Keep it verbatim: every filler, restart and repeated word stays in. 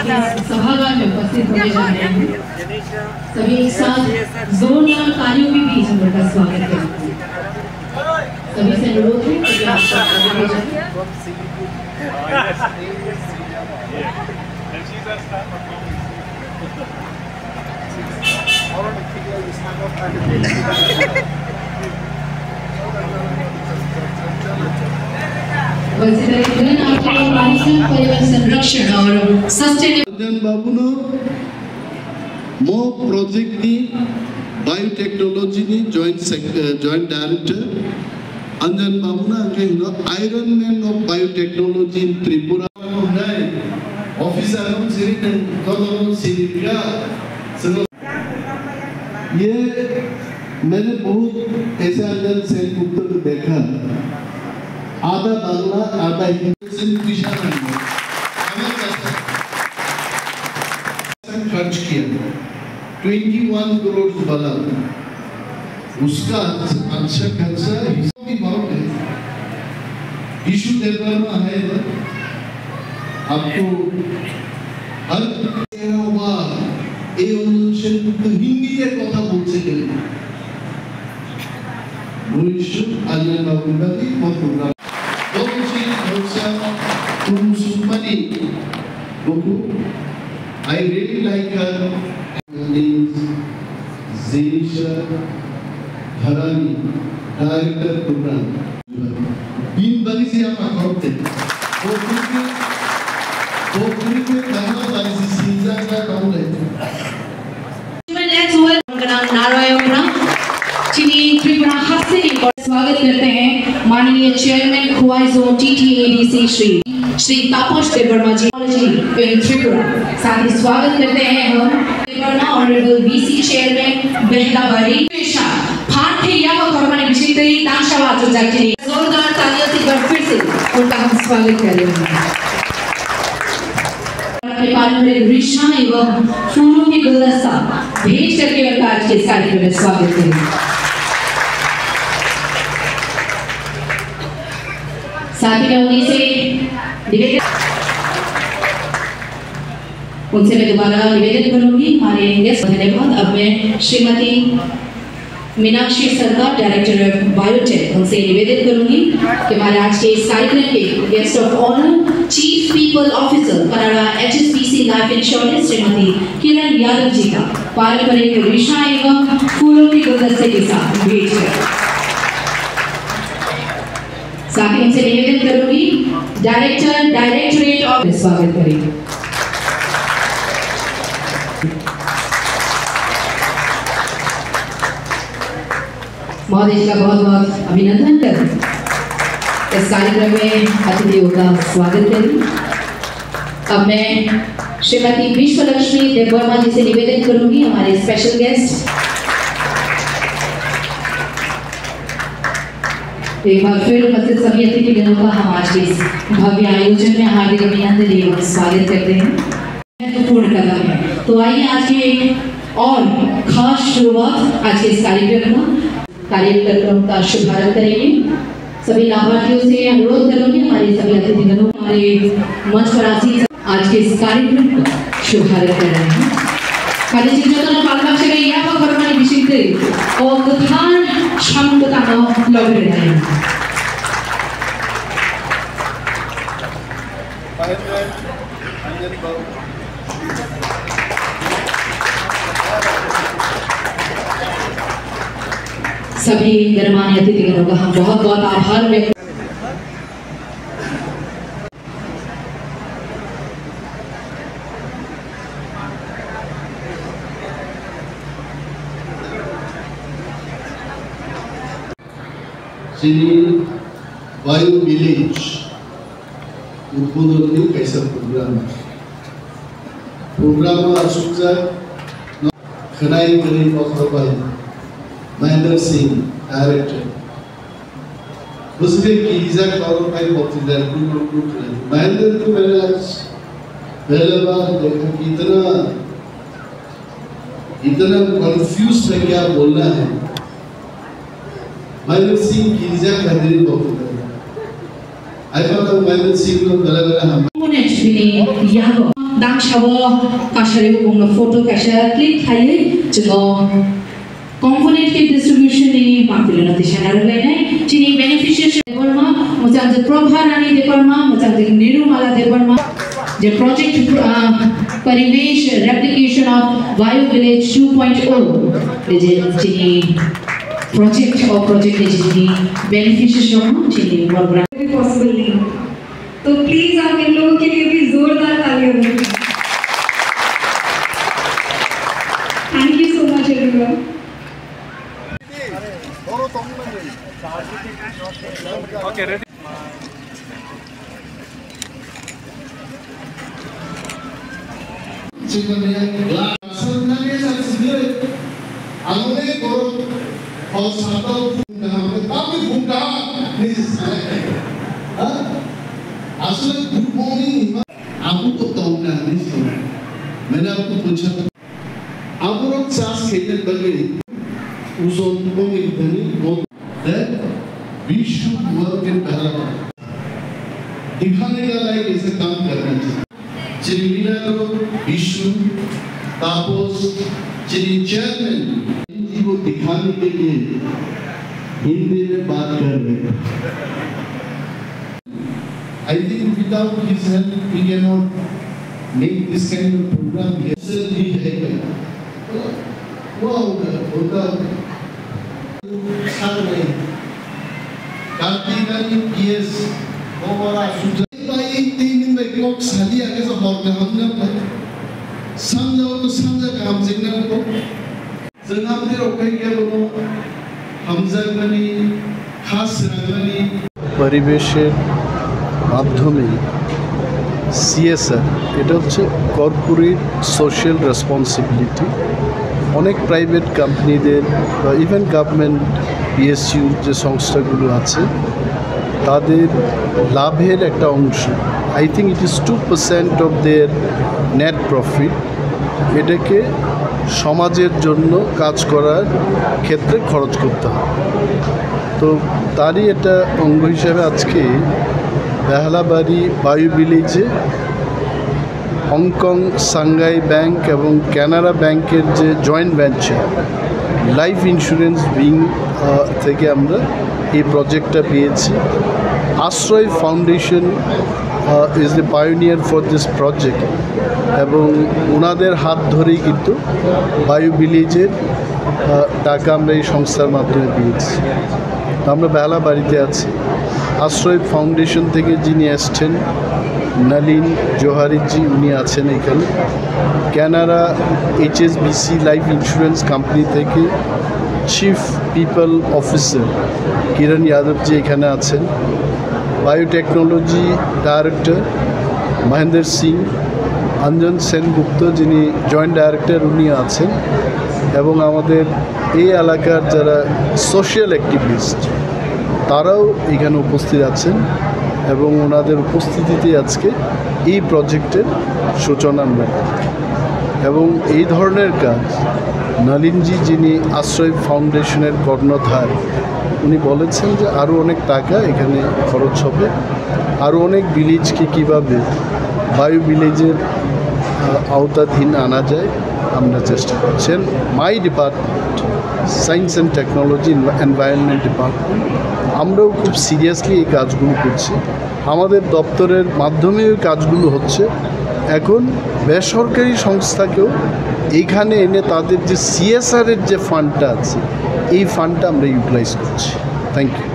सभागार में उपस्थित होने जा रहे हैं। सभी एक साथ जोरदार तालियों के बीच हम लोग का स्वागत करें। सभी से अनुरोध है कि आप सब आगे बढ़ जाएं। वैसे तो एक दिन आपको पर्यावरण संरक्षण और sustainable Anjan Babu no mo project ni biotechnology ni joint sec-, eh, joint director. Anjan Babu no ang khe hino Iron Man of Biotechnology in Tripura. Officer no siri nang, kono siri ka, sino. ये मैंने बहुत ऐसे अंदर से पुस्तक देखा, आधा बांग्ला, आधा हिंदी। से पैसा नहीं है। हमें कैसे? खर्च किया, ट्वेंटी वन करोड़ वाला, उसका अच्छा खर्चा हिसाब भी मालूम है। यीशु देववर्मा है, आपको हर तेरह बार এই অনুষ্ঠান কিন্তু হিন্দিতে কথা বলছিলেন। উনিশশো আটানব্বই বাদে কত গ্রাম? বলছি, বলছি, তুমি সুপারি, বকু, I really like her. Zisha Dharani, director program. Bin bagi siapa korte? Bokuri ke, bokuri ke karena bagi si sinja ka kamu deh. Let's welcome Ganang Narayan Rao. Chini Tripura Hasteni स्वागत करते हैं माननीय चेयरमैन Khowai zone TTADC Shri श्री Tapas देववर्मा ji, Technology in Tripura। साथ ही स्वागत करते हैं हम Debbarma, honourable VC chairman बेहलाबारी। पेशा, फान थे या को कर्मनि बिशितरी तांशावा जो जातिनी। जोरदार तालियों से एक बार फिर से उनका हम स्वागत कर रहे हैं। अपने पारंपरिक रिशा एवं फूलों के गुलदस्ता भेंट करके उनका आज के इस कार्यक्रम में स्वागत करें। साथ ही मैं उन्हीं से निवेदन, उनसे मैं दोबारा निवेदन करूंगी, हमारे गेस्ट, धन्यवाद। अब मैं श्रीमती मीनाक्षी सरकार, डायरेक्टर ऑफ बायोटेक, उनसे निवेदन करूंगी कि हमारे आज के इस कार्यक्रम के guest of honour, chief people officer, Canara HSBC life insurance, Shrimati Kiran Yadav ji का पारंपरिक रिशा एवं फूलों के गुलदस्ते के साथ भेंट करें। साथ ही उनसे निवेदन करूंगी, डायरेक्टर, डायरेक्टोरेट ऑफ, स्वागत करें। महोदय जी का बहुत बहुत अभिनंदन कर इस कार्यक्रम में अतिथियों का स्वागत करें। अब मैं श्रीमती विश्वलक्ष्मी देववर्मा जी से निवेदन करूंगी, हमारे स्पेशल गेस्ट। एक बार फिर उपस्थित सभी अतिथिगणों का हम आज के इस भव्य आयोजन में हार्दिक अभिनंदन एवं स्वागत करते हैं। महत्वपूर्ण कदम है। तो आइए आज के एक और खास शुरुआत आज के इस कार्यक्रम का, कार्यक्रम का शुभारंभ करेंगे। सभी लाभार्थियों से अनुरोध करूंगी, हमारे सभी अतिथिगणों, हमारे मंच पर आसीन आज के इस कार्यक्रम का शुभारंभ कर रहे हैं। Kali chini jotono palma sebe yaba kormani bisingtwi o kwthar samung kwthangno lobwi rwnai. सभी गणमान्य अतिथिगणों का हम बहुत बहुत आभार व्यक्त Chini Bio Village udbodhonni kaisa program. Program o achukjak khwnai kwrwi bokhorok bai Mahendra Singh, director. Bwswk kirijak khorok bai bokti jar kunu kunu khwnai. Mahendra tu mere aaj pehle baar dekha ki itna, itna confuse tha kya bolna hai. Mahendra Singh kirijak khadiri bokti jar. Ai pa ta Mahendra Singh no bela bela ham. Mone chini yago. Tang sabo kasari bumungno photo kaisa click khlaiwi chwng component kit distribution ni mangpili no tisa narwk lainai. Chini beneficiary Debbarma, mwchang je Prabha Rani Debbarma, mwchang je Nirumala Debbarma, je project, uh, Parivesh replication of Bio Village two point oh, je chini project o project ni chini beneficiary rok no chini program. Possible nahi. तो प्लीज आप इन लोगों के लिए भी जोरदार तालियां बजाएं। Thank you so much everyone. Ang le borok hor sakao phung kaham khe tamni phung kaham ni se sanai khe. Ha? Asole good morning hinma abo bo tong kaham ni se. Mane abo poisa aborok charge khaina bagwi uzon kongwi thani bo de we should work in parallel. दिखाने का लाइक ऐसे काम करना चाहिए। Chini leader Bishu, Tapos, chini chairman, N G O dikhane ke liye Hindi mein baat kar rahe hain. I think without his help, we cannot make this kind of program here. Sir, bhi hai kya? Hua hoga, hota hoga. Sir nahi. Kartik ani P S, wo bada sujai. Bai tin din bai kok sadi age sa hor kaham na pa. Samjao to samja kaham jeng na ko. Jeng hamte rok kai kya bono hamjak mani, khas rang mani. পরিবেশের মাধ্যমে সিএসআর, এটা হচ্ছে corporate social responsibility. অনেক প্রাইভেট কোম্পানিদের বা even government PSU যে সংস্থাগুলো আছে, তাদের লাভের একটা অংশ, I think it is two percent of their net profit, এটাকে সমাজের জন্য কাজ করার ক্ষেত্রে খরচ করতে হয়। তো তারই একটা অঙ্গ হিসেবে আজকে বেহালাবাড়ি বায়ু ভিলেজে হংকং সাংহাই ব্যাংক এবং কানারা ব্যাংকের যে joint venture, life insurance wing, ah, থেকে আমরা এই প্রজেক্টটা পেয়েছি। Ashray foundation, ah, is the pioneer for this project, এবং ওনাদের হাত ধরেই কিন্তু বায়ু ভিলেজের, আহ, টাকা আমরা এই সংস্থার মাধ্যমে পেয়েছি। আমরা বেহালাবাড়িতে আছি। আশ্রয় ফাউন্ডেশন থেকে যিনি এসছেন, নলিন জোহারিজি, উনি আছেন এখানে। Canara HSBC life insurance company থেকে চিফ পিপল অফিসার কিরণ যাদবজি এখানে আছেন। বায়োটেকনোলজি ডাইরেক্টর মহেন্দ্র সিং, অঞ্জন সেনগুপ্ত, যিনি জয়েন্ট ডাইরেক্টর, উনি আছেন। এবং আমাদের এই এলাকার যারা সোশ্যাল অ্যাক্টিভিস্ট, তারাও এখানে উপস্থিত আছেন এবং ওনাদের উপস্থিতিতে আজকে এই প্রজেক্টের সূচনা আমরা করি। এবং এই ধরনের কাজ নলিনজি, যিনি আশ্রয় ফাউন্ডেশনের কর্ণধার, উনি বলেছেন যে আরও অনেক টাকা এখানে খরচ হবে, আরও অনেক ভিলেজকে কীভাবে বায়ু ভিলেজের, আহ, আওতাধীন আনা যায়, আমরা চেষ্টা করছি। And my department, Science and Technology, Environment Department, আমরাও খুব সিরিয়াসলি এই কাজগুলো করছি। আমাদের দপ্তরের মাধ্যমে ওই কাজগুলো হচ্ছে। এখন বেসরকারি সংস্থাকেও এখানে এনে তাদের যে সিএসআর এর যে ফান্ডটা আছে, এই ফান্ডটা আমরা ইউটিলাইজ করছি। Thank you.